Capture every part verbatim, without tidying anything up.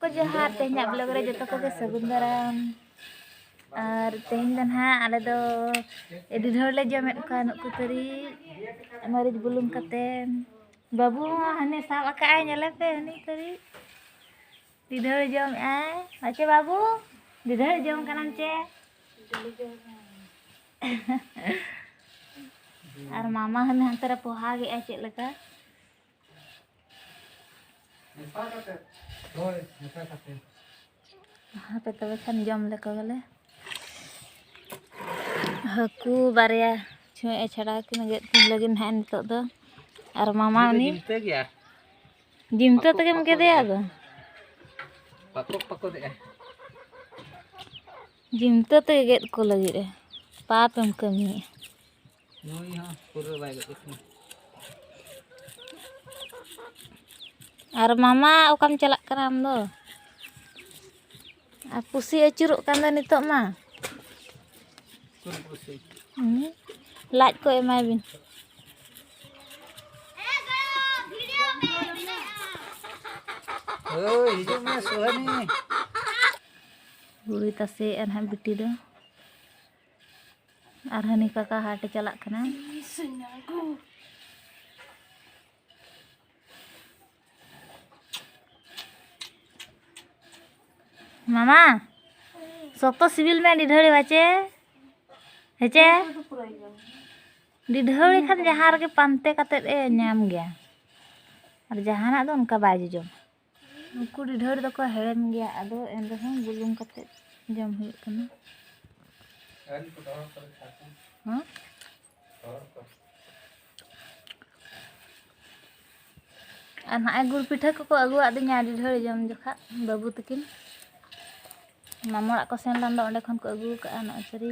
ᱠᱚ ᱡᱚᱦᱟᱨ, ᱛᱮᱦᱮᱧᱟᱜ vlog ᱨᱮ ᱡᱚᱛᱚ ᱠᱚᱜᱮ ᱥᱟᱹᱜᱩᱱ ᱫᱟᱨᱟᱢ᱾ ᱟᱨ ᱛᱮᱦᱮᱧ ᱫᱚ ᱱᱟᱦᱟᱜ ᱟᱞᱮ ᱫᱚ ᱟᱹᱰᱤ ᱰᱷᱮᱨ ᱞᱮ ᱡᱚᱢᱮᱫ ᱠᱚᱣᱟ ᱱᱩᱠᱩ ᱛᱟᱹᱨᱤᱡ, ᱢᱟᱹᱨᱤᱪ ᱵᱩᱞᱩᱝ ᱠᱟᱛᱮ᱾ ᱵᱟᱹᱵᱩ ᱦᱚᱸ ᱦᱟᱱᱮ ᱥᱟᱵ ᱟᱠᱟᱫ ᱟᱭ, ᱧᱮᱞᱮ ᱯᱮ ᱦᱟᱹᱱᱤ ᱛᱟᱹᱨᱤᱡ᱾ ᱰᱤᱰᱷᱟᱹᱣᱲᱤ ᱡᱚᱢᱮᱫ ᱟᱭ᱾ ᱟᱪᱮ ᱵᱟᱹᱵᱩ, ᱰᱤᱰᱷᱟᱹᱣᱲᱤ ᱡᱚᱢ ᱠᱟᱱᱟᱢ ᱪᱮ? ᱟᱨ ᱢᱟᱢᱟ ᱦᱟᱱᱮ ᱦᱟᱱᱛᱮ ᱨᱮ ᱯᱚᱦᱟᱜᱮᱫ ᱟᱭ ᱪᱮᱫ ᱞᱮᱠᱟ᱾ ᱢᱮᱥᱟ ᱠᱟᱛᱮ᱾ ᱦᱳᱭ, ᱢᱮᱥᱟ ᱠᱟᱛᱮ᱾ ᱦᱟᱯᱮ ᱛᱚᱵᱮ ᱠᱷᱟᱱ ᱡᱚᱢ ᱞᱮᱠᱚ ᱜᱮᱞᱮ᱾ ᱦᱟᱹᱠᱩ ᱵᱟᱨᱭᱟ ᱪᱷᱩᱸᱭ ᱮ ᱪᱷᱟᱲᱟᱣ ᱠᱤᱱ ᱜᱮᱫ ᱠᱤᱱ ᱞᱟᱹᱜᱤᱫ ᱱᱟᱦᱟᱜ ᱱᱤᱛᱚᱜ ᱫᱚ᱾ ᱟᱨ ᱢᱟᱢᱟ ᱩᱱᱤ ᱫᱚ ᱩᱱᱤ ᱡᱤᱢᱛᱟᱹ ᱜᱮᱭᱟ᱾ ᱡᱤᱢᱛᱟᱹ ᱯᱟᱠᱚ-, ᱛᱮᱜᱮᱢ ᱯᱟᱠᱚ ᱜᱮᱫᱮᱭᱟ ᱫᱮᱜᱼᱟ᱾ ᱟᱫᱚ᱾ ᱯᱟᱠᱚ-, ᱯᱟᱠᱚ ᱫᱮᱜᱼᱟ᱾ ᱡᱤᱢᱛᱟᱹ ᱛᱮᱜᱮ ᱜᱮᱫ ᱠᱚ ᱞᱟᱹᱜᱤᱫ ᱮ ᱯᱟᱯ ᱮᱢ ᱠᱟᱹᱢᱤᱭᱮᱫᱼᱟ᱾ ᱱᱩᱭ ᱦᱚᱸ ᱯᱩᱨᱟᱹ ᱵᱟᱭ ᱜᱚᱡ ᱟᱠᱟᱱᱟ᱾ ᱟᱨ ᱢᱟᱢᱟ, ᱚᱠᱟᱢ ᱪᱟᱞᱟᱜ ᱠᱟᱱᱟ ᱟᱢ ᱫᱚ? ᱟᱨ ᱯᱩᱥᱤ ᱟᱹᱪᱩᱨᱚᱜ ᱠᱟᱱ ᱫᱚ ᱱᱤᱛᱚᱜ ᱢᱟ᱾ ᱩᱠᱩᱨ ᱯᱩᱥᱤ? ᱦᱩᱸ, ᱞᱟᱡ ᱠᱚ ᱮᱢᱟᱭ ᱵᱤᱱ᱾ ᱳᱭ, ᱦᱤᱡᱩᱜ ᱢᱮ, ᱥᱩᱦᱟᱹᱱᱤ᱾ ᱦᱩᱲᱩᱭ ᱛᱟᱥᱮᱭᱮᱫᱼᱟ ᱱᱟᱦᱟᱜ ᱵᱤᱴᱤ ᱫᱚ᱾ ᱟᱨ ᱦᱟᱹᱱᱤ ᱠᱟᱠᱟ ᱦᱟᱴᱮ ᱪᱟᱞᱟᱜ ᱠᱟᱱᱟ᱾ ᱢᱟᱢᱟ, ᱥᱚᱠᱛᱚ ᱥᱤᱵᱤᱞ ᱢᱮ ᱰᱤᱰᱷᱟᱹᱣᱲᱤ ᱵᱟᱪᱮ? ᱦᱮᱸᱪᱮ? ᱰᱤᱰᱷᱟᱹᱣᱲᱤ ᱠᱷᱟᱱ ᱡᱟᱦᱟᱸ ᱨᱮᱜᱮ ᱯᱟᱱᱛᱮ ᱠᱟᱛᱮᱫ ᱮ ᱧᱟᱢ ᱜᱮᱭᱟ᱾ ᱟᱨ ᱡᱟᱦᱟᱱᱟᱜ ᱫᱚ ᱚᱱᱠᱟ ᱵᱟᱭ ᱡᱚᱡᱚᱢᱟ᱾ ᱩᱱᱠᱩ ᱰᱤᱰᱷᱟᱹᱣᱲᱤ ᱫᱚᱠᱚ ᱦᱮᱲᱮᱢ ᱜᱮᱭᱟ, ᱟᱫᱚ ᱮᱱ ᱨᱮᱦᱚᱸ ᱵᱩᱞᱩᱝ ᱠᱟᱛᱮᱫ ᱡᱚᱢ ᱦᱩᱭᱩᱜ ᱠᱟᱱᱟ᱾ ᱦᱮᱸ? ᱟᱨ ᱱᱚᱜᱼᱚᱭ ᱜᱩᱲ ᱯᱤᱴᱷᱟᱹ ᱠᱚᱠᱚ ᱟᱹᱜᱩᱣᱟᱫᱤᱧᱟ ᱰᱤᱰᱷᱟᱹᱣᱲᱤ ᱡᱚᱢ ᱡᱚᱠᱷᱟᱜ ᱵᱟᱹᱵᱩ ᱛᱟᱹᱠᱤᱱ᱾ ᱢᱟᱢᱚ ᱚᱲᱟᱜ ᱠᱚ ᱥᱮᱱ ᱞᱮᱱ ᱫᱚ ᱚᱸᱰᱮ ᱠᱷᱚᱱ ᱠᱚ ᱟᱹᱜᱩ ᱟᱠᱟᱫᱼᱟ ᱱᱚᱜᱼᱚᱭ ᱥᱟᱹᱨᱤ᱾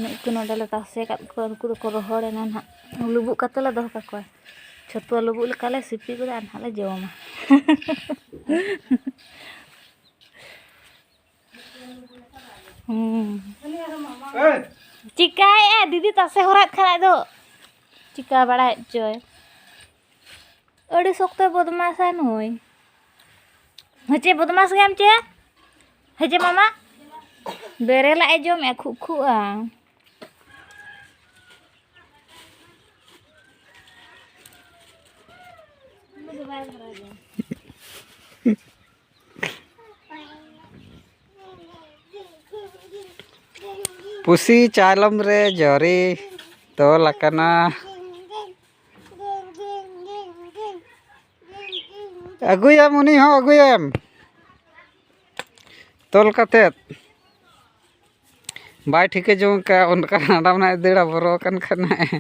ᱱᱩᱠᱩ ᱱᱚᱰᱮ ᱞᱮ ᱛᱟᱥᱮ ᱟᱠᱟᱫ ᱠᱚᱣᱟ, ᱩᱱᱠᱩ ᱫᱚᱠᱚ ᱨᱚᱦᱚᱲ ᱮᱱᱟ ᱱᱟᱦᱟᱜ᱾ ᱞᱩᱵᱩᱜ ᱠᱟᱛᱮ ᱞᱮ ᱫᱚᱦᱚ ᱠᱟᱠᱚᱣᱟ᱾ ᱪᱷᱟᱹᱛᱩᱣᱟᱹ ᱞᱩᱵᱩᱜ ᱞᱮᱠᱟᱞᱮ ᱥᱤᱯᱤ ᱜᱚᱫᱟ ᱟᱨ ᱱᱟᱦᱟᱜ ᱞᱮ ᱡᱚᱢᱟ᱾ ᱦᱩᱸ᱾ ᱪᱤᱠᱟᱭᱮᱫᱼᱟ ᱫᱤᱫᱤ ᱛᱟᱥᱮ ᱦᱚᱨᱟᱭᱮᱫ ᱠᱷᱟᱱ ᱟᱡ ᱫᱚ? ᱪᱤᱠᱟ ᱵᱟᱲᱟᱭᱮᱫ ᱪᱚᱭ᱾ ᱟᱹᱰᱤ ᱥᱚᱠᱛᱚᱭ ᱵᱚᱫᱢᱟᱥᱟ ᱱᱩᱭ᱾ ᱦᱮᱸᱪᱮ, ᱵᱚᱫᱢᱟᱥ ᱜᱮᱭᱟᱢ ᱪᱮ? ᱦᱮᱸᱪᱮ ᱢᱟᱢᱟ? ᱵᱮᱨᱮᱞᱟᱜ ᱮ ᱡᱚᱢᱮᱜᱼᱟ, ᱠᱷᱩᱜ ᱠᱷᱩᱜᱼᱟ᱾ ᱯᱩᱥᱤ ᱪᱟᱭᱞᱚᱢ ᱨᱮ ᱡᱚᱨᱤ ᱛᱚᱞ ᱟᱠᱟᱱᱟ᱾ ᱟᱹᱜᱩᱭᱮᱢ, ᱩᱱᱤ ᱦᱚᱸ ᱟᱹᱜᱩᱭᱮᱢ᱾ ᱛᱚᱞ ᱠᱟᱛᱮᱫ ᱵᱟᱭ ᱴᱷᱤᱠᱟᱹ ᱡᱚᱝ ᱠᱟᱜᱼᱟ, ᱚᱱᱠᱟ ᱟᱰᱟᱢ ᱱᱟᱜ ᱫᱟᱹᱲᱟ, ᱵᱚᱨᱚ ᱟᱠᱟᱱ ᱠᱷᱟᱱ ᱱᱟᱜ᱾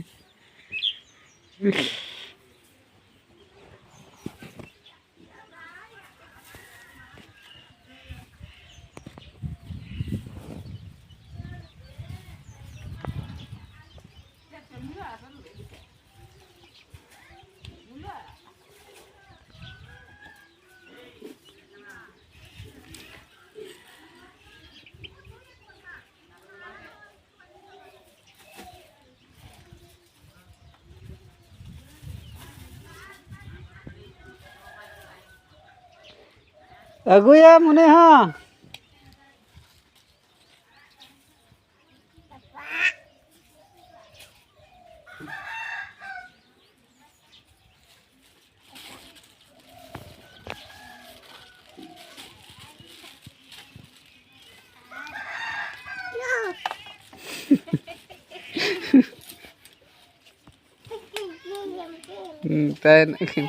ᱟᱹᱜᱩᱭᱟᱢ ᱩᱱᱤ ᱦᱚᱸ᱾ ᱦᱩᱸ, ᱛᱟᱭ ᱱᱟᱜ ᱠᱷᱟᱱ᱾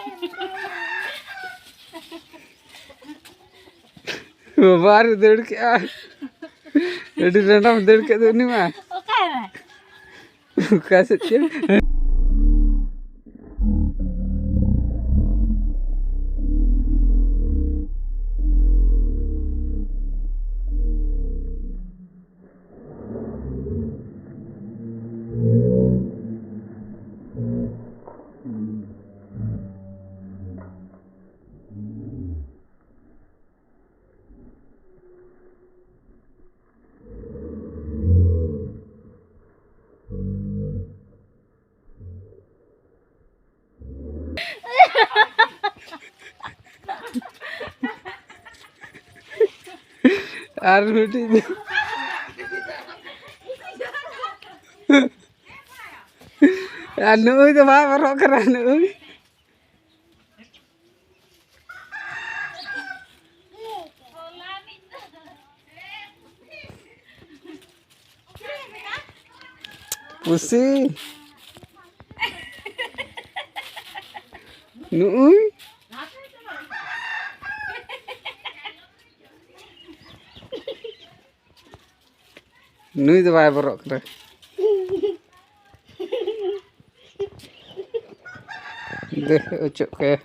ᱵᱟᱵᱟ ᱨᱮ ᱫᱟᱹᱲ ᱠᱮᱜᱼᱟ᱾ ᱟᱹᱰᱤ ᱨᱟᱸᱰᱟᱢ ᱫᱟᱹᱲ ᱠᱮᱫ ᱫᱚ ᱩᱱᱤ ᱢᱟ᱾ ᱚᱠᱟᱭᱮᱱᱟᱭ? ᱚᱠᱟ ᱥᱮᱫ ᱪᱚ᱾ ᱟᱨ ᱢᱤᱫᱴᱤᱡ ᱫᱚ᱾ ᱟᱨ ᱱᱩᱜᱼᱩᱭ ᱫᱚ ᱵᱟᱭ ᱵᱚᱨᱚᱜ ᱠᱟᱱᱟ, ᱱᱩᱜᱼᱩᱭ᱾ ᱯᱩᱥᱤ᱾ ᱱᱩᱜᱼᱩᱭ᱾ ᱱᱩᱭ ᱫᱚ ᱵᱟᱭ ᱵᱚᱨᱚᱜ ᱠᱟᱱᱟ᱾ ᱫᱮ, ᱚᱪᱚᱜ ᱠᱟᱭᱟ᱾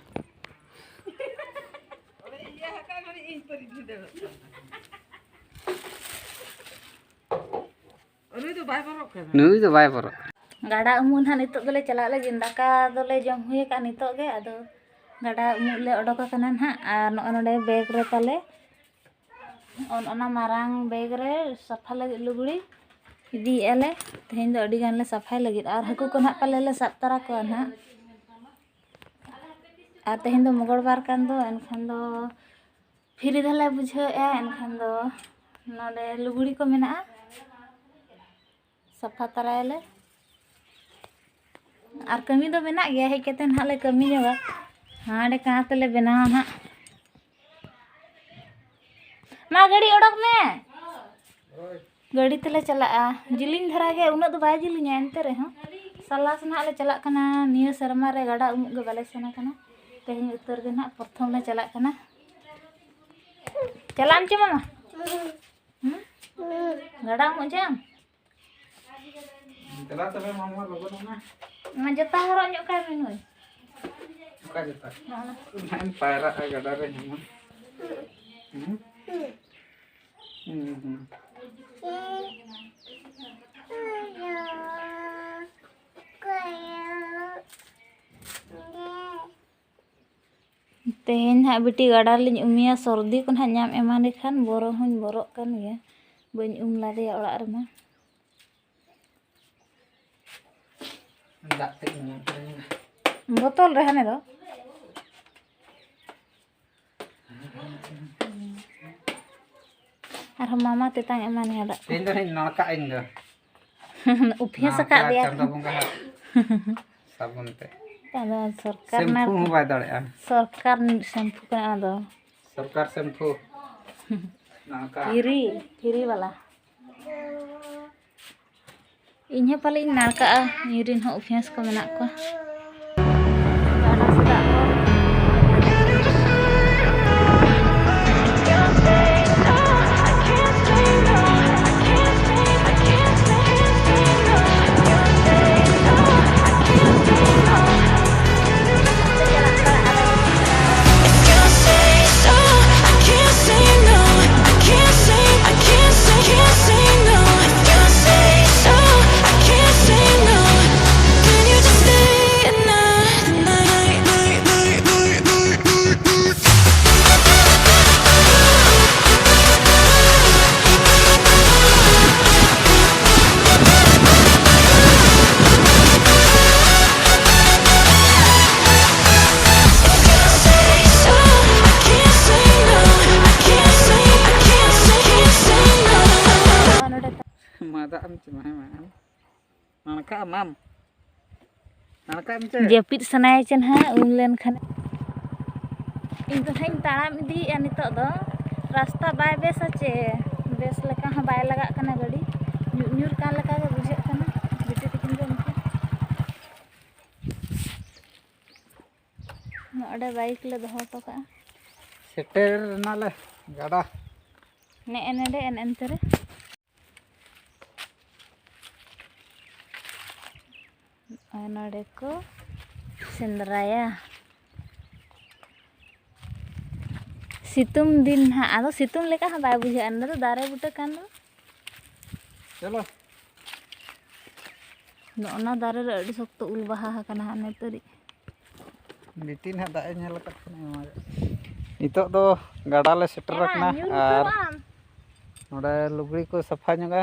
ᱱᱩᱭ ᱫᱚ ᱵᱟᱭ ᱵᱚᱨᱚᱜ ᱠᱟᱱᱟ᱾ ᱜᱟᱰᱟ ᱩᱢᱩᱜ ᱱᱟᱦᱟᱜ ᱱᱤᱛᱚᱜ ᱫᱚᱞᱮ ᱪᱟᱞᱟᱜ ᱞᱟᱹᱜᱤᱫ᱾ ᱫᱟᱠᱟ ᱫᱚᱞᱮ ᱡᱚᱢ ᱦᱩᱭ ᱟᱠᱟᱫᱼᱟ ᱱᱤᱛᱚᱜ ᱜᱮ, ᱟᱫᱚ ᱜᱟᱰᱟ ᱩᱢᱩᱜ ᱞᱮ ᱚᱰᱚᱠ ᱟᱠᱟᱱᱟ ᱱᱟᱦᱟᱜ᱾ ᱟᱨ ᱱᱚᱜᱼᱚᱭ ᱱᱚᱰᱮ ᱵᱮᱜᱽ ᱨᱮ ᱛᱟᱞᱮ ᱚᱱ-, ᱚᱱᱟ ᱢᱟᱨᱟᱝ ᱵᱮᱜᱽ ᱨᱮ ᱥᱟᱯᱷᱟ ᱞᱟᱹᱜᱤᱫ ᱞᱩᱜᱽᱲᱤ ᱤᱫᱤᱭᱮᱫᱼᱟ ᱞᱮ᱾ ᱛᱮᱦᱮᱧ ᱫᱚ ᱟᱹᱰᱤ ᱜᱟᱱ ᱞᱮ ᱥᱟᱯᱷᱟᱭ ᱞᱟᱹᱜᱤᱫ, ᱟᱨ ᱦᱟᱹᱠᱩ ᱠᱚ ᱱᱟᱦᱟᱜ ᱯᱟᱞᱮ ᱞᱮ ᱥᱟᱵ ᱛᱟᱨᱟ ᱠᱚᱣᱟ ᱱᱟᱦᱟᱜ᱾ ᱟᱨ ᱛᱮᱦᱮᱧ ᱫᱚ ᱢᱚᱝᱜᱚᱞ ᱵᱟᱨ ᱠᱟᱱ ᱫᱚ, ᱮᱱᱠᱷᱟᱱ ᱫᱚ ᱯᱷᱤᱨᱤ ᱫᱷᱟᱨᱟ ᱞᱮ ᱵᱩᱡᱷᱟᱹᱣᱮᱫᱼᱟ᱾ ᱮᱱᱠᱷᱟᱱ ᱫᱚ ᱱᱚᱰᱮ ᱞᱩᱜᱽᱲᱤ ᱠᱚ ᱢᱮᱱᱟᱜᱼᱟ, ᱥᱟᱯᱷᱟ ᱛᱟᱨᱟᱭᱟᱞᱮ᱾ ᱟᱨ ᱠᱟᱹᱢᱤ ᱫᱚ ᱢᱮᱱᱟᱜ ᱜᱮᱭᱟ, ᱦᱮᱡ ᱠᱟᱛᱮ ᱱᱟᱦᱟᱜ ᱞᱮ ᱠᱟᱹᱢᱤ ᱧᱚᱜᱟ᱾ ᱦᱟᱸᱰᱮ ᱠᱟᱸᱛ ᱞᱮ ᱵᱮᱱᱟᱣᱟ ᱱᱟᱦᱟᱜ᱾ ᱢᱟ ᱜᱟᱹᱰᱤ ᱚᱰᱚᱠ ᱢᱮ, ᱜᱟᱹᱰᱤ ᱛᱮᱞᱮ ᱪᱟᱞᱟᱜᱼᱟ᱾ ᱡᱤᱞᱤᱧ ᱫᱷᱟᱨᱟ ᱜᱮ, ᱩᱱᱟᱹᱜ ᱫᱚ ᱵᱟᱭ ᱡᱤᱞᱤᱧᱟ, ᱮᱱᱛᱮ ᱨᱮᱦᱚᱸ ᱥᱟᱞᱟᱥ ᱱᱟᱦᱟᱜ ᱞᱮ ᱪᱟᱞᱟᱜ ᱠᱟᱱᱟ᱾ ᱱᱤᱭᱟᱹ ᱥᱮᱨᱢᱟ ᱨᱮ ᱜᱟᱰᱟ ᱩᱢᱩᱜ ᱜᱮ ᱵᱟᱞᱮ ᱥᱮᱱ ᱟᱠᱟᱱᱟ, ᱛᱮᱦᱮᱧ ᱩᱛᱟᱹᱨ ᱜᱮ ᱱᱟᱦᱟᱜ ᱯᱨᱚᱛᱷᱚᱢ ᱞᱮ ᱪᱟᱞᱟᱜ ᱠᱟᱱᱟ᱾ ᱪᱟᱞᱟᱜ ᱟᱢ ᱪᱮ ᱢᱟᱢᱟ? ᱦᱩᱸ? ᱜᱟᱰᱟ ᱩᱢᱩᱜ ᱪᱮ ᱟᱢ? ᱫᱮᱞᱟ ᱛᱚᱵᱮ ᱢᱟᱢᱟ, ᱞᱚᱜᱚᱱᱚᱜ ᱢᱮ᱾ ᱚᱱᱟ ᱡᱩᱛᱟ ᱦᱚᱨᱚᱜ ᱧᱚᱜ ᱠᱟᱭ ᱢᱮ ᱱᱩᱭ᱾ ᱚᱠᱟ ᱡᱩᱛᱟ? ᱱᱚᱜᱼᱚ ᱱᱟ᱾ ᱱᱟᱦᱟᱜ ᱮᱢ ᱯᱟᱭᱨᱟᱜᱼᱟ ᱜᱟᱰᱟ ᱨᱮ ᱡᱮᱢᱚᱱ᱾ ᱦᱩᱸ? ᱦᱩᱸ, ᱦᱩᱸ᱾ ᱛᱮᱦᱮᱧ ᱦᱟᱸᱜ ᱵᱤᱴᱤ ᱜᱟᱰᱟ ᱨᱮᱞᱤᱧ ᱩᱢᱮᱭᱟ, ᱥᱚᱨᱫᱤ ᱠᱚ ᱱᱟᱦᱟᱜ ᱧᱟᱢ ᱮᱢᱟᱱᱮ ᱠᱷᱟᱱ ᱵᱚᱨᱚ ᱦᱚᱸᱧ ᱵᱚᱨᱚᱜ ᱠᱟᱱ ᱜᱮᱭᱟ, ᱵᱟᱹᱧ ᱩᱢ ᱞᱟᱫᱮᱭᱟ ᱚᱲᱟᱜ ᱨᱮᱢᱟ᱾ ᱫᱟᱜ ᱛᱮᱫ ᱤᱧ ᱧᱩ ᱠᱮᱫᱟ᱾ ᱵᱚᱛᱚᱞ ᱨᱮ ᱦᱟᱱᱮ ᱫᱚ᱾ ᱟᱨᱦᱚᱸ ᱢᱟᱢᱟ ᱛᱮᱛᱟᱝ ᱮᱢᱟᱱ ᱦᱟᱫᱟᱜ ᱠᱚ᱾ ᱤᱧ ᱫᱚ ᱱᱟᱧ ᱱᱟᱲᱠᱟᱜ ᱤᱧ ᱫᱚ᱾ ᱩᱯᱷᱤᱭᱟᱹᱥ ᱱᱟᱲᱠᱟ ᱟᱠᱟᱫ ᱫᱮᱭᱟ ᱪᱟᱸᱫᱚ ᱠᱚ᱾ ᱵᱚᱸᱜᱟ ᱦᱟᱜ ᱥᱟᱵᱚᱱ ᱛᱮ᱾ ᱟᱫᱚ ᱥᱚᱨᱠᱟᱨ ᱥᱮᱢᱯᱷᱩ ᱱᱟᱲᱠᱟ᱾ ᱦᱚᱸ ᱵᱟᱭ ᱫᱟᱲᱮᱭᱟᱜᱼᱟ᱾ ᱥᱚᱨᱠᱟᱨ ᱥᱮᱢᱯᱷᱩ ᱠᱟᱱᱟ ᱟᱫᱚ᱾ ᱥᱚᱨᱠᱟᱨ ᱥᱮᱢᱯᱷᱩ᱾ ᱱᱟᱲᱠᱟ᱾ ᱯᱷᱤᱨᱤ, ᱯᱷᱤᱨᱤ ᱵᱟᱞᱟ᱾ ᱤᱧ ᱦᱚᱸ ᱯᱟᱞᱮ ᱤᱧ ᱱᱟᱲᱠᱟᱜᱼᱟ, ᱤᱧ ᱨᱮᱱ ᱦᱚᱸ ᱩᱯᱷᱤᱭᱟᱹᱥ ᱠᱚ ᱢᱮᱱᱟᱜ ᱠᱚᱣᱟ᱾ ᱢᱟ ᱫᱟᱜ ᱮᱢ ᱪᱮ ᱢᱟ, ᱦᱮᱸ ᱢᱟ, ᱦᱮᱸ᱾ ᱱᱟᱲᱠᱟᱜ ᱟᱢ ᱟᱢ? ᱱᱟᱲᱠᱟᱜ ᱟᱢ ᱪᱮ? ᱡᱟᱹᱯᱤᱫ ᱥᱟᱱᱟᱭᱮ ᱪᱮ ᱱᱟᱦᱟᱜ, ᱩᱢ ᱞᱮᱱᱠᱷᱟᱱ᱾ ᱤᱧ ᱫᱚ ᱱᱟᱦᱟᱜ ᱤᱧ ᱛᱟᱲᱟᱢ ᱤᱫᱤᱭᱮᱫᱼᱟ ᱱᱤᱛᱚᱜ ᱫᱚ᱾ ᱨᱟᱥᱛᱟ ᱵᱟᱭ ᱵᱮᱥᱟ ᱪᱮ? ᱵᱮᱥ ᱞᱮᱠᱟ ᱦᱚᱸ ᱵᱟᱭ ᱞᱟᱜᱟᱜ ᱠᱟᱱᱟ ᱜᱟᱹᱰᱤ᱾ ᱧᱩᱨ ᱧᱩᱨ ᱠᱟᱱ ᱞᱮᱠᱟ ᱜᱮ ᱵᱩᱡᱷᱟᱹᱜ ᱠᱟᱱᱟ᱾ ᱵᱤᱴᱤ ᱛᱟᱹᱠᱤᱱ ᱫᱚ ᱩᱱᱠᱤᱱ ᱱᱚᱰᱮ ᱵᱟᱭᱤᱠ ᱞᱮ ᱫᱚᱦᱚ ᱦᱚᱴᱚ ᱠᱟᱜᱼᱟ᱾ ᱥᱮᱴᱮᱨ ᱮᱱᱟᱞᱮ ᱜᱟᱰᱟ᱾ ᱱᱮᱜᱼᱮ ᱱᱮᱰᱮ ᱮᱱ ᱮᱱᱛᱮ ᱨᱮ᱾ ᱱᱚᱜᱼᱚᱭ ᱱᱚᱰᱮ ᱠᱚ ᱥᱮᱸᱫᱽᱨᱟᱭᱟ᱾ ᱥᱤᱛᱩᱝ ᱫᱤᱱ ᱱᱟᱦᱟᱜ, ᱟᱫᱚ ᱥᱤᱛᱩᱝ ᱞᱮᱠᱟ ᱦᱚᱸ ᱵᱟᱭ ᱵᱩᱡᱷᱟᱹᱜᱼᱟ᱾ ᱱᱚᱰᱮ ᱫᱚ ᱫᱟᱨᱮ ᱵᱩᱴᱟᱹ ᱠᱟᱱ ᱫᱚ᱾ ᱪᱚᱞᱚ᱾ ᱱᱚᱜᱼᱚ ᱱᱟ ᱫᱟᱨᱮ ᱨᱮ ᱟᱹᱰᱤ ᱥᱚᱠᱛᱚ ᱩᱞ ᱵᱟᱦᱟ ᱟᱠᱟᱱᱟ ᱦᱟᱸᱜ ᱱᱤᱛᱚᱜ᱾ ᱵᱤᱴᱤ ᱱᱟᱦᱟᱜ ᱫᱟᱜ ᱮ ᱧᱮᱞ ᱟᱠᱟᱫ ᱠᱷᱟᱱ ᱮᱢᱟᱭ᱾ ᱱᱤᱛᱚᱜ ᱫᱚ ᱜᱟᱰᱟ ᱞᱮ ᱥᱮᱴᱮᱨ ᱮᱢᱟ, ᱟᱠᱟᱱᱟ ᱧᱩᱨ ᱟᱨ ᱩᱛᱟᱹᱨᱚᱜ ᱟᱢ᱾ ᱱᱚᱰᱮ ᱞᱩᱜᱽᱲᱤ ᱠᱚ ᱥᱟᱯᱷᱟ ᱧᱚᱜᱟ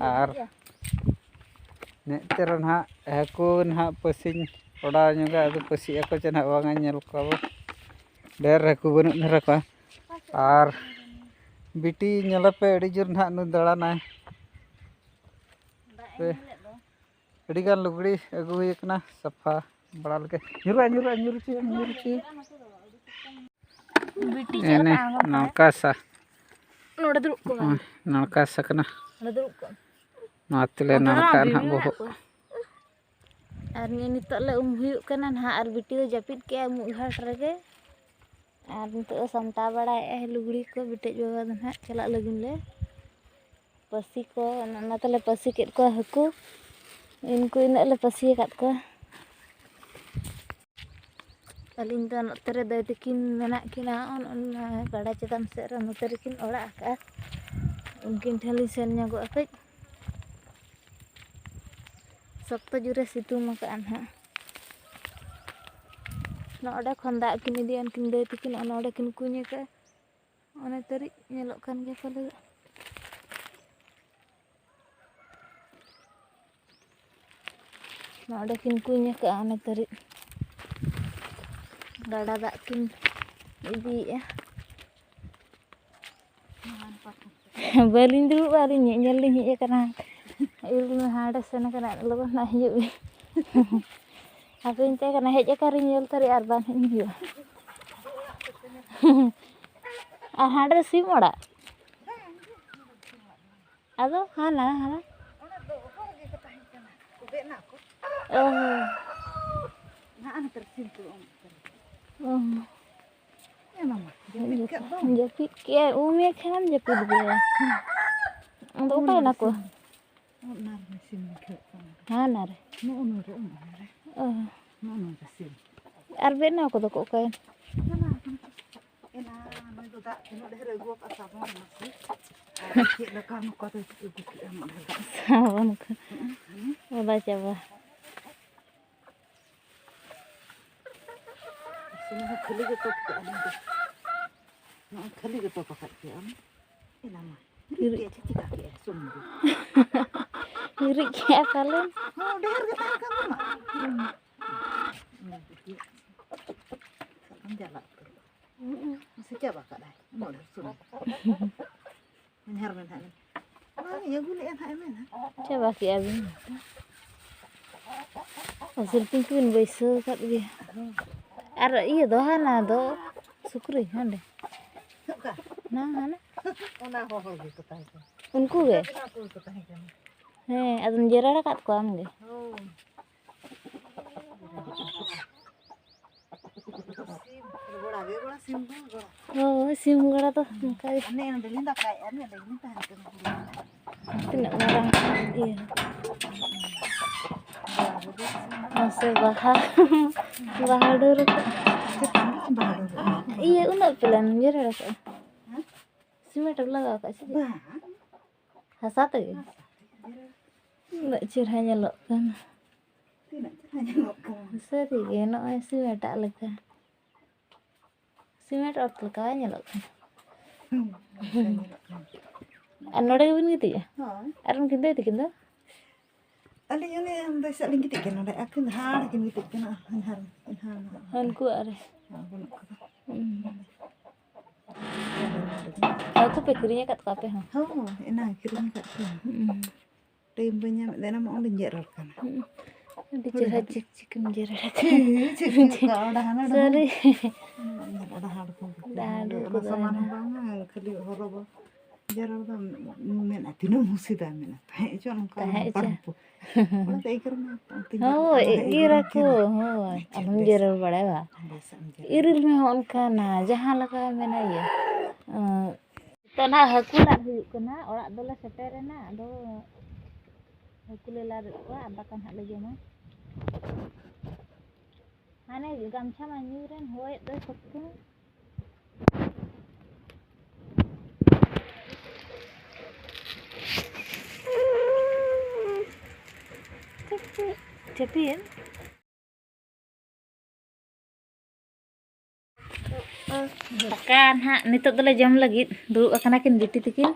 ᱟᱨ ᱤᱭᱟᱹ᱾ ᱱᱮᱜᱼᱛᱮ ᱨᱮ ᱱᱟᱦᱟᱜ ᱦᱟᱹᱠᱩ ᱱᱟᱦᱟᱜ ᱯᱟᱹᱥᱤᱧ ᱚᱰᱟᱣ ᱧᱚᱜᱟ, ᱟᱫᱚ ᱯᱟᱹᱥᱤᱜ ᱟᱠᱚ ᱪᱮ ᱱᱟᱦᱟᱜ ᱵᱟᱝᱟ, ᱧᱮᱞ ᱠᱚᱣᱟ ᱵᱚ᱾ ᱰᱷᱮᱨ ᱦᱟᱹᱠᱩ ᱵᱟᱹᱱᱩᱜ ᱫᱷᱟᱨᱟ ᱠᱚᱣᱟ᱾ ᱟᱨ ᱵᱤᱴᱤ ᱧᱮᱞᱮᱯᱮ, ᱟᱹᱰᱤ ᱡᱳᱨ ᱱᱟᱦᱟᱜ ᱱᱩᱭ ᱫᱟᱬᱟᱱᱟᱭ᱾ ᱯᱮ, ᱟᱹᱰᱤ ᱜᱟᱱ ᱞᱩᱜᱽᱲᱤ ᱟᱹᱜᱩ ᱦᱩᱭ ᱟᱠᱟᱱᱟ, ᱥᱟᱯᱷᱟ ᱵᱟᱲᱟ ᱞᱮᱠᱟ᱾ ᱧᱩᱨᱩᱜᱼᱟ, ᱧᱩᱨᱩᱜᱼᱟ, ᱧᱩᱨᱩ ᱦᱚᱪᱚᱭᱟ, ᱧᱩᱨᱩ ᱦᱚᱪᱚᱭᱟ᱾ ᱵᱤᱴᱤ ᱪᱮᱫ ᱮᱱᱮ ᱞᱮᱠᱟ ᱟᱬᱜᱚᱱ ᱠᱟᱱᱟ? ᱱᱚᱝᱠᱟ ᱥᱟ-, ᱱᱚᱰᱮ ᱫᱩᱲᱩᱵ ᱠᱚᱜ ᱢᱮ᱾ ᱦᱩᱸ, ᱱᱚᱝᱠᱟ ᱥᱟ ᱠᱟᱱᱟ᱾ ᱱᱚᱰᱮ ᱫᱩᱲᱩᱵ ᱠᱚᱜ ᱢᱮ᱾ ᱱᱚᱣᱟ ᱛᱮᱞᱮ ᱚᱱᱛᱮ ᱫᱚ ᱱᱚᱝᱠᱟ ᱵᱟᱝ ᱱᱟᱦᱟᱜ ᱵᱤᱵᱤ ᱢᱮᱱᱟᱜ ᱵᱚᱦᱚᱜ᱾ ᱠᱚᱣᱟ᱾ ᱟᱨ ᱱᱤᱭᱟᱹ ᱱᱤᱛᱚᱜ ᱞᱮ ᱩᱢ ᱦᱩᱭᱩᱜ ᱠᱟᱱᱟ ᱱᱟᱦᱟᱜ, ᱟᱨ ᱵᱤᱴᱤ ᱫᱚ ᱡᱟᱹᱯᱤᱫ ᱠᱮᱜᱼᱟᱭ ᱩᱢᱩᱜ ᱜᱷᱟᱴ ᱨᱮᱜᱮ᱾ ᱟᱨ ᱱᱤᱛᱚᱜ ᱫᱚ ᱥᱟᱢᱴᱟᱣ ᱵᱟᱲᱟᱭᱮᱜᱼᱟᱭ ᱞᱩᱜᱽᱲᱤ ᱠᱚ, ᱵᱤᱴᱤᱡ ᱵᱟᱵᱟ ᱫᱚ ᱱᱟᱦᱟᱜ ᱪᱟᱞᱟᱜ ᱞᱟᱹᱜᱤᱫ ᱞᱮ ᱯᱟᱹᱥᱤ ᱠᱚ, ᱚᱱᱟ ᱛᱮᱞᱮ ᱯᱟᱹᱥᱤ ᱠᱮᱫ ᱠᱚᱣᱟ ᱦᱟᱹᱠᱩ᱾ ᱤᱱᱠᱩ ᱤᱱᱟᱹᱜ ᱞᱮ ᱯᱟᱹᱥᱤ ᱟᱠᱟᱫ ᱠᱚᱣᱟ᱾ ᱟᱹᱞᱤᱧ ᱫᱚ ᱱᱚᱛᱮ ᱨᱮ ᱫᱟᱹᱭ ᱛᱟᱹᱠᱤᱱ ᱢᱮᱱᱟᱜ ᱠᱤᱱᱟ, ᱚᱱ-, ᱚᱱᱟ ᱜᱟᱰᱟ ᱪᱮᱛᱟᱱ ᱥᱮᱫ ᱨᱮ ᱱᱚᱛᱮ ᱨᱮᱠᱤᱱ ᱚᱲᱟᱜ ᱟᱠᱟᱫᱼᱟ᱾ ᱩᱱᱠᱤᱱ ᱴᱷᱮᱱ ᱞᱤᱧ ᱥᱮᱱ ᱧᱚᱜᱚᱜᱼᱟ ᱠᱟᱹᱡ᱾ ᱥᱚᱠᱛᱚ ᱡᱳᱨᱮ ᱥᱤᱛᱩᱝ ᱟᱠᱟᱫᱼᱟ ᱱᱟᱦᱟᱜ᱾ ᱱᱚᱰᱮ ᱠᱷᱚᱱ ᱫᱟᱜ ᱠᱤᱱ ᱤᱫᱤᱭᱟ, ᱩᱱᱠᱤᱱ ᱫᱟᱹᱭ ᱛᱟᱹᱠᱤᱱ ᱚᱱᱟ ᱚᱸᱰᱮ ᱠᱤᱱ ᱠᱩᱧ ᱟᱠᱟᱫᱼᱟ᱾ ᱚᱱᱮ ᱛᱟᱹᱨᱤᱡ ᱧᱮᱞᱚᱜ ᱠᱟᱱ ᱜᱮᱭᱟ ᱯᱟᱞᱮ᱾ ᱱᱚᱰᱮ ᱠᱤᱱ ᱠᱩᱧ ᱟᱠᱟᱫᱼᱟ, ᱚᱱᱮ ᱛᱟᱹᱨᱤᱡ ᱜᱟᱰᱟ ᱫᱟᱜ ᱠᱤᱱ ᱤᱫᱤᱭᱮᱫᱼᱟ᱾ ᱵᱟᱹᱞᱤᱧ ᱫᱩᱲᱩᱵᱼᱟ, ᱟᱹᱞᱤᱧ ᱧᱮᱧᱮᱞ ᱞᱤᱧ ᱦᱮᱡ ᱟᱠᱟᱱᱟ᱾ ᱤᱨᱤᱞ ᱢᱮ ᱦᱟᱸᱰᱮ ᱥᱮᱱ ᱟᱠᱟᱱᱟ, ᱞᱚᱜᱚᱱ ᱦᱟᱸᱜ ᱦᱤᱡᱩᱜ ᱵᱤᱱ᱾ ᱦᱟᱯᱮᱧ ᱢᱮᱛᱟᱭ ᱠᱟᱱᱟ, ᱦᱮᱡ ᱟᱠᱟᱱ ᱨᱤᱧ ᱧᱮᱞ ᱛᱟᱹᱨᱤᱡ ᱟᱨ ᱵᱟᱝ ᱦᱮᱡ ᱤᱧ ᱦᱤᱡᱩᱜᱼᱟ᱾ ᱟᱨ ᱦᱟᱸᱰᱮ ᱥᱤᱢ ᱚᱲᱟᱜ? ᱟᱫᱚ ᱦᱟᱱᱟ, ᱦᱟᱱᱟ᱾ ᱚᱱᱟ ᱫᱚ ᱦᱚᱲ ᱜᱮᱠᱚ ᱛᱟᱦᱮᱸ ᱠᱟᱱᱟ, ᱩᱵᱮᱜ ᱮᱱᱟ ᱠᱚ᱾ ᱚ ᱦᱚᱸ᱾ ᱱᱟᱦᱟᱜ ᱱᱮᱛᱟᱨ ᱥᱤᱢ ᱠᱚ ᱩᱢᱩᱜ ᱠᱟᱱᱟ᱾ ᱚ ᱦᱚᱸ᱾ ᱮ ᱢᱟᱢᱟ, ᱡᱟᱹᱯᱤᱫ ᱠᱮᱫ ᱫᱚᱢ᱾ ᱡᱟᱹᱯᱤᱫ ᱠᱮᱜᱼᱟᱭ, ᱩᱢᱮ ᱠᱷᱟᱱ ᱡᱟᱹᱯᱤᱫ ᱜᱮᱭᱟᱭ᱾ ᱟᱫᱚ ᱚᱠᱟᱭᱮᱱᱟ ᱠᱚ? ᱚᱱᱟ ᱨᱮ ᱥᱤᱢ ᱠᱷᱮᱞ ᱠᱟᱱᱟ᱾ ᱦᱟᱱᱟ ᱨᱮ᱾ ᱱᱚᱜᱼᱚ ᱱᱚᱰᱮ, ᱱᱚᱜᱼᱚ ᱱᱚᱰᱮ᱾ ᱚ᱾ ᱱᱚᱜᱼᱚ ᱱᱚᱰᱮ ᱥᱤᱢ᱾ ᱟᱨ ᱵᱮᱱᱟᱣ ᱠᱚᱫᱚ ᱠᱚ ᱚᱠᱟᱭᱮᱱ? ᱪᱟᱞᱟᱣ ᱠᱟᱱᱟ ᱠᱚ᱾ ᱮᱱᱟ ᱱᱩᱭ ᱫᱚ ᱫᱟᱜ ᱛᱤᱱᱟᱹᱜ ᱰᱷᱮᱨ ᱮ ᱟᱹᱜᱩ ᱟᱠᱟᱫ ᱥᱟᱵᱚᱱ ᱢᱟᱥᱮ᱾ ᱟᱨ ᱪᱮᱫ ᱞᱮᱠᱟ ᱱᱚᱝᱠᱟ ᱫᱚᱭ ᱟᱹᱜᱩ ᱠᱮᱫᱼᱟ ᱩᱱᱟᱹᱜ ᱰᱷᱮᱨ ᱫᱟᱜ᱾ ᱥᱟᱵᱚᱱ ᱠᱚ᱾ ᱦᱩᱸ, ᱦᱩᱸ᱾ ᱪᱟᱵᱟ ᱪᱟᱵᱟ᱾ ᱥᱩᱱᱩᱢ ᱦᱚᱸ ᱠᱷᱟᱹᱞᱤ ᱜᱮ ᱛᱚᱯ ᱠᱟᱜᱼᱟ ᱱᱚᱣᱟ ᱫᱚ᱾ ᱱᱚᱜᱼᱚᱭ ᱠᱷᱟᱹᱞᱤ ᱜᱮ ᱛᱚᱯ ᱟᱠᱟᱫ ᱜᱮᱭᱟ ᱚᱱᱟ᱾ ᱮᱱᱟ ᱢᱟ᱾ ᱦᱤᱨᱤᱡ ᱠᱮᱫᱼᱟ ᱪᱮ ᱪᱤᱠᱟ ᱠᱮᱫᱼᱟ ᱥᱩᱱᱩᱢ ᱫᱚ? ᱦᱤᱨᱤᱡ ᱠᱮᱫᱼᱟ ᱯᱟᱞᱮᱱ᱾ ᱦᱚᱸ, ᱰᱷᱮᱨ ᱜᱮ ᱛᱟᱦᱮᱸ ᱠᱟᱱ ᱛᱟᱢᱟ᱾ ᱦᱩᱸ᱾ ᱚᱱᱟ ᱫᱚ ᱪᱮᱫ? ᱥᱟᱵᱚᱱ ᱡᱟᱞᱟ ᱩᱛᱟᱹᱨ᱾ ᱥᱮ ᱪᱟᱵᱟ ᱠᱟᱫᱟᱭ ᱩᱱᱟᱹᱜ ᱰᱷᱮᱨ ᱥᱩᱱᱩᱢ? ᱦᱚᱧᱦᱟᱨ ᱢᱮ ᱱᱟᱦᱟᱜ᱾ ᱚᱱᱟ ᱤᱭᱟᱹ ᱟᱹᱜᱩ ᱞᱮᱜᱼᱟ ᱱᱟᱦᱟᱜ, ᱮᱢ ᱢᱮᱱᱟ᱾ ᱪᱟᱵᱟ ᱠᱮᱜᱼᱟ ᱵᱤᱱ᱾ ᱟᱨ ᱥᱤᱞᱯᱤᱧ ᱠᱚᱵᱤᱱ ᱵᱟᱹᱭᱥᱟᱹᱣ ᱟᱠᱟᱫ ᱜᱮᱭᱟ᱾ ᱟᱨ ᱤᱭᱟᱹ ᱫᱚ ᱦᱟᱱᱟ ᱫᱚ ᱥᱩᱠᱨᱤ ᱦᱟᱸᱰᱮ᱾ ᱚᱠᱟ? ᱦᱟᱱᱟ, ᱦᱟᱱᱟ᱾ ᱚᱱᱟ ᱦᱚᱸ ᱦᱚᱲ ᱜᱮᱠᱚ ᱛᱟᱦᱮᱸ ᱠᱟᱱᱟ᱾ ᱩᱱᱠᱩ ᱜᱮ? ᱩᱱᱠᱩ ᱜᱮᱠᱚ ᱛᱟᱦᱮᱸ ᱠᱟᱱᱟ᱾ ᱦᱮᱸ, ᱟᱫᱚᱢ ᱡᱮᱨᱮᱲ ᱟᱠᱟᱫ ᱠᱚᱣᱟ ᱟᱢ ᱜᱮ? ᱦᱳᱭ᱾ ᱥᱤᱢ ᱜᱚᱲᱟ ᱜᱮ ᱜᱚᱲᱟ, ᱥᱤᱢ ᱦᱚᱸ ᱜᱚᱲᱟ᱾ ᱦᱳᱭ, ᱥᱤᱢ ᱜᱚᱲᱟ ᱫᱚ ᱚᱱᱠᱟ ᱜᱮ᱾ ᱟᱨ ᱱᱮ ᱚᱸᱰᱮ ᱞᱤᱧ ᱫᱟᱠᱟᱭᱮᱫᱼᱟ, ᱱᱮ ᱚᱸᱰᱮ ᱜᱮᱞᱤᱧ ᱛᱟᱦᱮᱱ ᱠᱟᱱᱟ᱾ ᱛᱤᱱᱟᱹᱜ ᱢᱟᱨᱟᱝ ᱤᱭᱟᱹ᱾ ᱢᱟᱥᱮ ᱵᱟᱦᱟ, ᱵᱟᱦᱟ ᱰᱟᱹᱨ ᱟᱠᱟᱫ᱾ ᱪᱮᱛᱟᱱ ᱨᱮ ᱵᱟᱦᱟ ᱰᱟᱹᱨ ᱟᱠᱟᱫ᱾ ᱤᱭᱟᱹ, ᱩᱱᱟᱹᱜ ᱯᱮᱞᱮᱱ ᱡᱮᱨᱮᱲ ᱟᱠᱟᱫᱼᱟ᱾ ᱦᱮᱸ? ᱥᱤᱢᱮᱱᱴ ᱮᱢ ᱞᱟᱜᱟᱣ ᱟᱠᱟᱫ ᱥᱮ ᱪᱮᱫ? ᱵᱟᱝ᱾ ᱦᱟᱥᱟ ᱛᱮᱜᱮ? ᱦᱟᱥᱟ ᱛᱮᱜᱮ ᱡᱮᱨᱮᱲ᱾ ᱩᱱᱟᱹᱜ ᱪᱮᱦᱨᱟ ᱧᱮᱞᱚᱜ ᱠᱟᱱᱟ᱾ ᱛᱤᱱᱟᱹᱜ ᱪᱮᱦᱨᱟ ᱧᱮᱞᱚᱜ ᱠᱟᱱᱟ᱾ ᱥᱟᱹᱨᱤᱜᱮ, ᱱᱚᱜᱼᱚᱭ ᱥᱤᱢᱮᱱᱴᱟᱜ ᱞᱮᱠᱟ᱾ ᱥᱤᱢᱮᱱᱴ ᱚᱛ ᱞᱮᱠᱟ ᱵᱟᱭ ᱧᱮᱞᱚᱜ ᱠᱟᱱᱟ᱾ ᱦᱩᱸ, ᱚᱱᱠᱟ ᱧᱮᱞᱚᱜ ᱠᱟᱱᱟ᱾ ᱟᱨ ᱱᱚᱰᱮ ᱜᱮᱵᱤᱱ ᱜᱤᱛᱤᱡᱼᱟ? ᱦᱳᱭ᱾ ᱟᱨ ᱩᱱᱠᱤᱱ ᱫᱚ ᱛᱤᱠᱤᱱ ᱫᱚ? ᱟᱹᱞᱤᱧ ᱚᱱᱮ ᱚᱸᱰᱮ ᱥᱮᱫ ᱞᱤᱧ ᱜᱤᱛᱤᱡ ᱠᱟᱱᱟ, ᱱᱚᱰᱮ ᱟᱹᱠᱤᱱ ᱦᱟᱱ ᱠᱤᱱ ᱜᱤᱛᱤᱡ ᱠᱟᱱᱟ, ᱦᱟᱱ, ᱦᱟᱱ, ᱦᱟᱱ᱾ ᱦᱟᱹᱱᱠᱩ ᱚᱲᱟᱜ ᱨᱮ᱾ ᱦᱮᱸ, ᱵᱟᱹᱱᱩᱜ ᱠᱚᱣᱟ᱾ ᱦᱩᱸ᱾ ᱦᱟᱹᱠᱩ ᱯᱮ ᱠᱤᱨᱤᱧ ᱟᱠᱟᱫ ᱠᱚᱣᱟ ᱟᱯᱮ ᱦᱚᱸ? ᱦᱚᱸ, ᱮᱱᱟᱝ ᱠᱤᱨᱤᱧ ᱟᱠᱟᱫ ᱠᱚᱣᱟ᱾ ᱦᱩᱸ᱾ ᱴᱟᱭᱤᱢ ᱵᱟᱹᱧ ᱧᱟᱢᱮᱫ ᱫᱮᱱᱟ, ᱢᱟ ᱚᱸᱰᱮᱧ ᱡᱮᱨᱮᱲ ᱠᱟᱱᱟ᱾ ᱦᱩᱸ᱾ ᱟᱹᱰᱤ ᱦᱩᱰᱤᱧ ᱪᱮᱦᱨᱟ ᱦᱩᱰᱤᱧ᱾ ᱪᱤᱠᱪᱤᱠ ᱮᱢ ᱡᱮᱨᱮᱲ ᱟᱠᱟᱫᱟ᱾ ᱪᱤᱠᱪᱤᱠ ᱠᱚ ᱚᱰᱟ ᱦᱟᱱᱟ ᱰᱟᱦᱟ᱾ ᱥᱟᱹᱨᱤ᱾ ᱰᱟᱦᱟ ᱦᱚᱲ ᱠᱚ᱾ ᱰᱟᱦᱟ ᱦᱚᱲ ᱚᱱᱟ ᱠᱚᱫᱚ ᱥᱟᱢᱟᱱ ᱦᱮᱸ᱾ ᱦᱚᱸ ᱵᱟᱝᱟ, ᱠᱷᱟᱹᱞᱤ ᱦᱚᱨᱚᱜᱟ᱾ ᱡᱮᱨᱮᱲ ᱫᱚ ᱢᱮᱱᱟ, ᱛᱤᱱᱟᱹᱜ ᱢᱩᱥᱤᱫᱟ ᱢᱮᱱᱟ, ᱛᱟᱦᱮᱸ ᱦᱚᱪᱚ ᱱᱚᱝᱠᱟ ᱛᱟᱦᱮᱸ ᱵᱟᱝ ᱦᱚᱪᱚ᱾ ᱯᱟᱨᱚᱢ ᱠᱚ᱾ ᱚᱱᱟᱛᱮ ᱟᱹᱭᱠᱟᱹᱣ ᱢᱮ, ᱚᱱᱛᱮᱧ ᱦᱳᱭ, ᱡᱮᱨᱮᱲ ᱠᱟᱜᱼᱟ, ᱮᱨᱟ ᱠᱚ, ᱮᱨᱮᱧ ᱦᱳᱭ᱾ ᱠᱟᱱᱟ᱾ ᱟᱞᱚᱢ ᱵᱮᱥ, ᱡᱮᱨᱮᱲ ᱵᱟᱲᱟᱭᱟ ᱵᱟ᱾ ᱵᱮᱥ ᱮᱢ ᱡᱮᱨᱮᱲ᱾ ᱤᱨᱤᱞ ᱢᱮ ᱦᱚᱸ ᱚᱱᱠᱟᱱᱟ, ᱡᱟᱦᱟᱸ ᱞᱮᱠᱟ ᱢᱮᱱᱟ ᱤᱭᱟᱹ᱾ ᱟᱸ, ᱱᱤᱛᱚᱜ ᱱᱟᱦᱟᱜ ᱦᱟᱹᱠᱩ ᱞᱟᱫ ᱦᱩᱭᱩᱜ ᱠᱟᱱᱟ᱾ ᱚᱲᱟᱜ ᱫᱚᱞᱮ ᱥᱮᱴᱮᱨᱮᱱᱟ, ᱟᱫᱚ ᱦᱟᱹᱠᱩ ᱞᱮ ᱞᱟᱫᱮᱫ ᱠᱚᱣᱟ ᱟᱨ ᱫᱟᱠᱟ ᱱᱟᱦᱟᱜ ᱞᱮ ᱡᱚᱢᱟ᱾ ᱦᱟᱱᱮ ᱜᱟᱢᱪᱷᱟ ᱢᱟ ᱧᱩᱨᱮᱱ, ᱦᱚᱭᱮᱫ ᱫᱚᱭ ᱥᱚᱠᱛᱚ᱾ ᱪᱟᱹᱯᱤᱭᱮᱱ᱾ ᱫᱟᱠᱟ ᱱᱟᱦᱟᱜ ᱱᱤᱛᱚᱜ ᱫᱚᱞᱮ ᱡᱚᱢ ᱞᱟᱹᱜᱤᱫ᱾ ᱫᱩᱲᱩᱵ ᱟᱠᱟᱱᱟ ᱠᱤᱱ ᱵᱤᱴᱤ ᱛᱟᱹᱠᱤᱱ᱾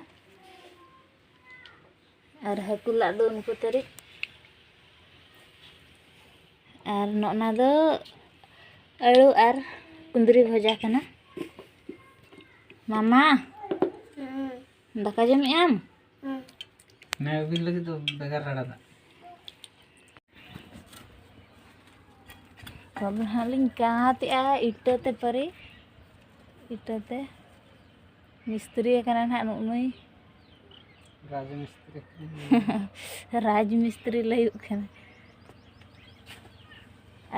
ᱟᱨ ᱦᱟᱹᱠᱩ ᱞᱟᱫ ᱫᱚ ᱩᱱᱠᱩ ᱛᱟᱹᱨᱤᱡ᱾ ᱟᱨ ᱱᱚᱜᱼᱱᱟ ᱫᱚ ᱟᱹᱲᱩ ᱟᱨ ᱠᱩᱸᱫᱽᱨᱤ ᱵᱷᱟᱡᱟ ᱠᱟᱱᱟ᱾ ᱢᱟᱢᱟ, ᱦᱩᱸ᱾ ᱫᱟᱠᱟ ᱡᱚᱢᱮᱜ ᱟᱢ? ᱦᱩᱸ᱾ ᱦᱮᱸ, ᱟᱹᱵᱤᱱ ᱞᱟᱹᱜᱤᱫ ᱫᱚ ᱵᱷᱮᱜᱟᱨ ᱨᱟᱲᱟ ᱫᱟᱜ᱾ ᱛᱚᱵᱮ ᱦᱟᱸᱜ ᱞᱤᱧ ᱠᱟᱸᱛᱮᱜᱼᱟ ᱤᱴᱟᱹ ᱛᱮ ᱯᱟᱹᱨᱤ, ᱤᱴᱟᱹ ᱛᱮ᱾ ᱢᱤᱥᱛᱨᱤ ᱟᱠᱟᱱᱟ ᱱᱟᱦᱟᱜ ᱱᱩᱜ ᱱᱩᱭ᱾ ᱨᱟᱡᱽ ᱢᱤᱥᱛᱨᱤ᱾ ᱨᱟᱡᱽ ᱢᱤᱥᱛᱨᱤ ᱞᱟᱹᱭᱩᱜ ᱠᱟᱱᱟ᱾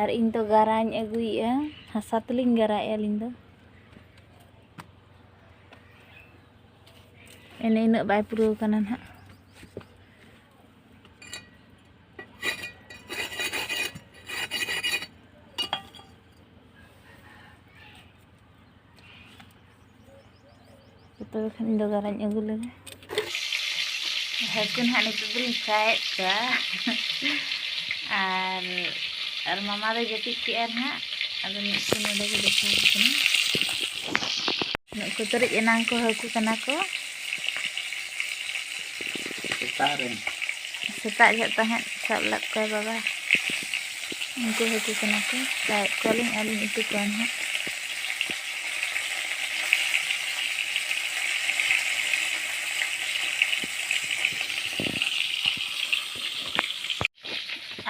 ᱟᱨ ᱤᱧ ᱫᱚ ᱜᱟᱨᱟᱧ ᱟᱹᱜᱩᱭᱮᱜᱼᱟ, ᱦᱟᱥᱟ ᱛᱮᱞᱤᱧ ᱜᱟᱨᱟᱭᱮᱜᱼᱟ ᱟᱹᱞᱤᱧ ᱫᱚ᱾ ᱮᱱᱮ ᱤᱱᱟᱹᱜ ᱵᱟᱭ ᱯᱩᱨᱟᱹᱣ ᱠᱟᱱᱟ ᱱᱟᱦᱟᱜ᱾ ᱛᱚᱵᱮ ᱠᱷᱟᱱ ᱤᱧ ᱫᱚ ᱜᱟᱨᱟᱧ ᱟᱹᱜᱩ ᱞᱮᱜᱮ᱾ ᱦᱟᱹᱠᱩ ᱱᱟᱦᱟᱜ ᱱᱤᱛᱚᱜ ᱫᱚᱞᱤᱧ ᱯᱷᱨᱟᱭᱮᱫ ᱠᱚᱣᱟ᱾ ᱟᱨ, ᱟᱨ ᱢᱟᱢᱟ ᱫᱚᱭ ᱡᱟᱹᱯᱤᱫ ᱠᱮᱜᱼᱟ ᱱᱟᱦᱟᱜ᱾ ᱟᱫᱚ ᱢᱤᱫᱴᱮᱱ ᱱᱚᱰᱮ ᱜᱮ ᱫᱮᱠᱷᱟᱣ ᱟᱠᱚ ᱠᱟᱱᱟ᱾ ᱩᱱᱟᱹᱜ ᱠᱚ ᱛᱟᱹᱨᱤᱡ ᱮᱱᱟᱝ ᱠᱚ ᱦᱟᱹᱠᱩ ᱠᱟᱱᱟ ᱠᱚ᱾ ᱥᱮᱛᱟᱜ ᱨᱮ᱾ ᱥᱮᱛᱟᱜ ᱡᱚᱦᱚᱜ ᱛᱟᱦᱮᱸᱫ ᱥᱟᱵ ᱞᱮᱫ ᱠᱚᱣᱟᱭ ᱵᱟᱵᱟ᱾ ᱩᱱᱠᱩ ᱦᱟᱹᱠᱩ ᱠᱟᱱᱟ ᱠᱚ᱾ ᱥᱟᱵᱮᱫ ᱠᱚᱣᱟᱞᱤᱧ ᱟᱨ ᱞᱤᱧ ᱩᱛᱩ ᱠᱚᱣᱟ ᱱᱟᱦᱟᱜ᱾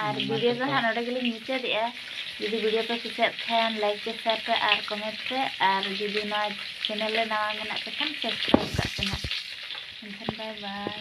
ᱟᱨ ᱵᱷᱤᱰᱤᱭᱳ ᱫᱚ ᱦᱟᱸᱜ ᱱᱚᱰᱮ ᱜᱮᱞᱤᱧ ᱢᱩᱪᱟᱹᱫᱮᱜᱼᱟ᱾ ᱡᱩᱫᱤ ᱵᱷᱤᱰᱤᱭᱳ ᱯᱮ ᱠᱩᱥᱤᱭᱟᱜ ᱠᱷᱟᱱ, ᱞᱟᱭᱤᱠ ᱯᱮ, ᱥᱮᱭᱟᱨ ᱯᱮ ᱟᱨ ᱠᱚᱢᱮᱱᱴ ᱯᱮ᱾ ᱟᱨ ᱡᱩᱫᱤ ᱱᱚᱣᱟ ᱪᱮᱱᱮᱞ ᱨᱮ ᱱᱟᱣᱟ ᱢᱮᱱᱟᱜ ᱯᱮ ᱠᱷᱟᱱ, ᱥᱟᱵᱥᱠᱨᱟᱭᱤᱵᱽ ᱠᱟᱜ ᱯᱮ ᱱᱟᱦᱟᱜ᱾ ᱮᱱᱠᱷᱟᱱ ᱵᱟᱭ ᱵᱟᱭ᱾